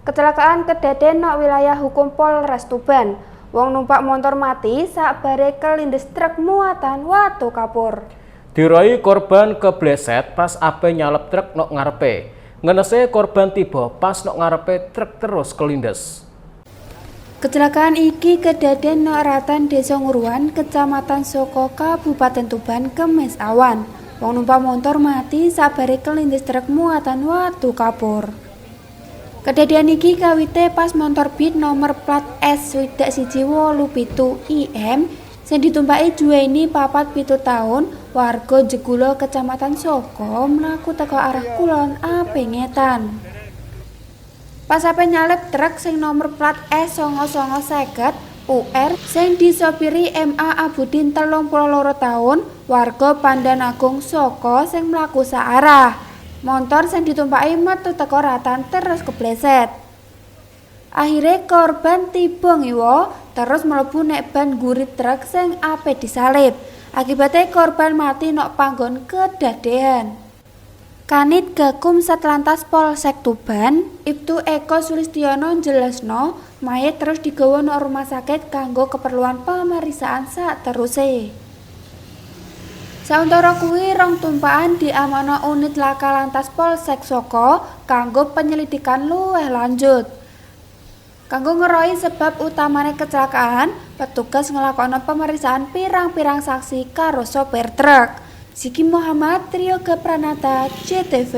Kecelakaan kedaden nok wilayah hukum Polres Tuban. Wong numpak motor mati sakbare kelindes truk muatan watu kapur. Diroi korban kebleset pas ape nyalep truk nok ngarepe. Ngenese korban tiba pas nok ngarepe truk terus kelindes. Kecelakaan iki kedaden nok ratan Desa Nguruan, Kecamatan Soko, Kabupaten Tuban, Kemis awan. Wong numpak motor mati sakbare kelindes truk muatan watu kapur. Kedadian iki kawite pas motor Beat nomor plat S 6187 IM sing ditumpaki Juweni 47 taun, warga Jegulo, Kecamatan Soko, mlaku teko arah kulon ape ngetan. Pas ape nyalip truk sing nomor plat S 9950 UR sing disopiri MA Abudin 32 taun, warga Pandan Agung, Soko, sing mlaku saarah. Montor sing ditumpaki metu teko ratan terus kebleset. Akhire korban tiba ngiwa terus mlebu nek ban mburi truk sing ape disalip. Akibate korban mati nok panggon kedadean. Kanit Gakum Satlantas Polsek Tuban, Iptu Eko Sulistiono njelasno, mayit terus digawa nok rumah sakit kanggo keperluan pemeriksaan sateruse. Sauntara kuwi, rong tumpakan diamanno unit Laka Lantas Polsek Soko kanggo penyelidikan luwih lanjut. Kanggo ngeroi sebab utamane kecelakaan, petugas nglakokno pemeriksaan pirang-pirang saksi karo sopir truk. Siki Muhammad, Triyoga Pranata, JTV.